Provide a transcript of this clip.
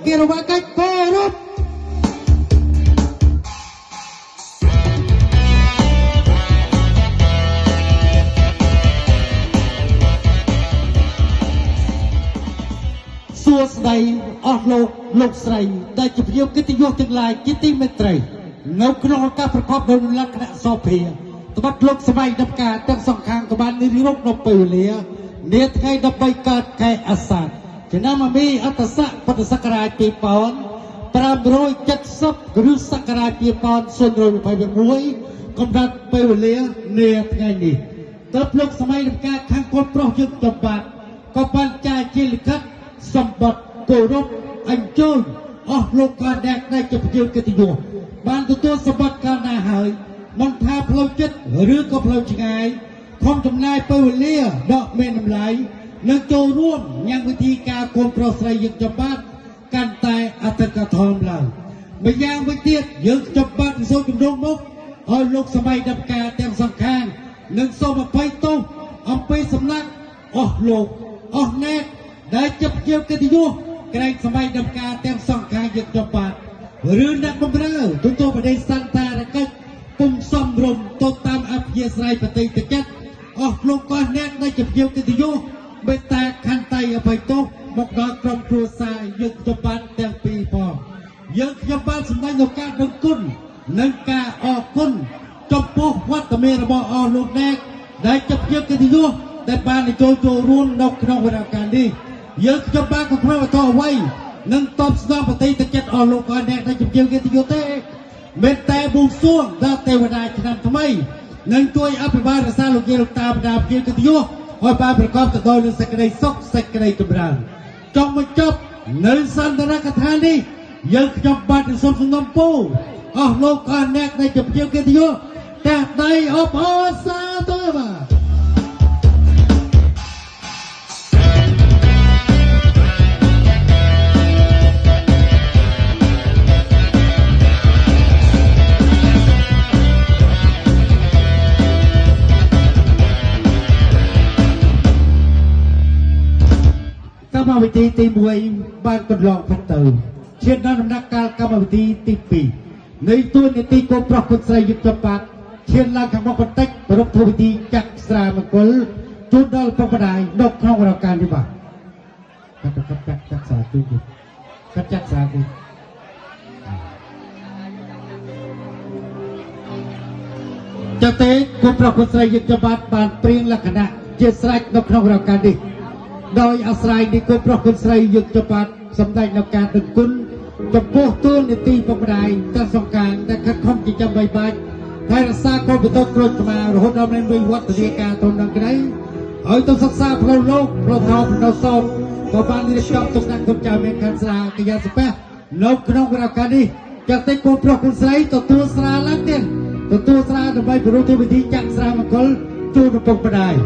គេរវកិច្ចគោរពសួស្តីអស់លោកលោកស្រីដែលជាភ្ញៀវកិត្តិយសទាំងឡាយជាទីមេត្រីនៅក្នុងឱកាសប្រកបដោយលក្ខណៈសោភាត្បិតលោកសម័យដំការទាំងសងខាងក៏បាននិរោគនៅពេលវេលានាថ្ងៃ13កើតខែអាសាឍឆ្នាំមីអត្តស័កពុទ្ធសករាជ2570គ្រិស្តសករាជ2026កំណត់ពេលវេលានាថ្ងៃនេះទើបលោកសម័យដំការខាងកូនប្រុសយើងតំបាត់ក៏បានចាយជាលិខិតសម្បត្តិគោរពអញ្ជើញអស់លោកក៏អ្នកដែលជាភ្ញៀវកិត្តិយសបានទទួលសម្បត្តិកាលណាហើយមិនថាផ្លូវចិត្តឬក៏ផ្លូវឆ្ងាយខំចំណាយពេលវេលាដកមានតម្លៃនឹងចូលរួមញ៉ាំវិធីការកូនប្រុសស្រីយើងចំបាត់កាន់តែអធិកធមឡើងម្យ៉ាងវិញទៀតយើងចំបាត់សូមជំនុំមុខឲ្យលោកសម័យដំការទាំងសងខាងនិងសូមអភ័យទោសអំពីសំណាក់អស់លោកអស់អ្នកដែលជាភ្ញៀវកិត្តិយសក្រែងសម័យដំការទាំងសងខាងយើងចំបាត់ឬអ្នកបម្រើទទួលបដិសន្តារកិច្ចពុំសំរុំទៅតាមអភិយាស្រ័យបតិទចិត្តអស់លោកអស់អ្នកដែលជាភ្ញៀវកិត្តិយសមេត្តាខន្តីអភ័យទោសមកដល់ក្រុមគ្រួសារយើងខ្ញុំបានទាំងពីរផងយើងខ្ញុំបានសម្ដែងនូវការដឹងគុណនិងការអរគុណចំពោះវត្តមានរបស់អស់លោកអ្នកដែលជាភ្ញៀវកិត្តិយសដែលបានចូលរួមនៅក្នុងវរការនេះយើងខ្ញុំបានក៏គ្មានបន្តអ្វីនឹងតបស្នងបតិទចិត្តអស់លោកអស់អ្នកដែលជាភ្ញៀវកិត្តិយសទេមេត្តាបួងសួងដល់ទេវតាឆ្នាំថ្មីនិងជួយអភិបាលរក្សាលោកយាយលោកតាបណ្ដាភ្ញៀវកិត្តិយសឲ្យបានប្រកបទៅដោយនឹងសេចក្តីសុខសេចក្តីចម្រើនចង់បញ្ចប់នៅសន្ទរកថានេះយើងខ្ញុំបាទសូមសំណូមពរអស់លោកអស់អ្នកដែលជាភ្ញៀវកិត្តិយសតែដៃអបអរសាទរបាទកម្មវិធីទី1បានកន្លងផុតទៅឈានដល់ដំណាក់កាលកម្មវិធីទី2នៃទួនាទីកូនប្រុសកូនស្រីយុទ្ធបាត់ឈានឡើងខាងមុខបន្តិចប្រពធ្វើពិធីចាក់ស្រាមង្គលជូនដល់ពុកម្ដាយនៅក្នុងរកានេះបាទកាត់កាត់ចាក់ចាក់ស្រាជូនកាត់ចាក់ស្រាជូនចតេកូនប្រុសកូនស្រីយុទ្ធបាត់បានព្រៀងលក្ខណៈជាស្រេចនៅក្នុងរកានេះដោយអាស្រ័យនេះកូនប្រុសកូនស្រីយើងចំបាត់សម្ដែងនៅការដឹងគុណចំពោះទូនាទីពុកម្ដាយទាំងសងខាងដែលខិតខំចិញ្ចឹមបីបាច់ថែរក្សាកូនបន្ទោក្រូចឆ្មារហូតដល់មានវិវត្តនាការធំដល់ក្តីឲ្យទៅសិក្សាផ្លូវលោកផ្លូវថោផ្លូវសោតក៏បានរៀបចំទុកដាក់គុណចៅមានខាន់ស្រាកិយាសពះនៅក្នុងរកានេះចាក់តិចកូនប្រុសកូនស្រីទទួលស្រាឡើងទៀតទទួលស្រាដើម្បីប្រារព្ធពិធីចាក់ស្រាមង្គលជូនឪពុកម្ដាយ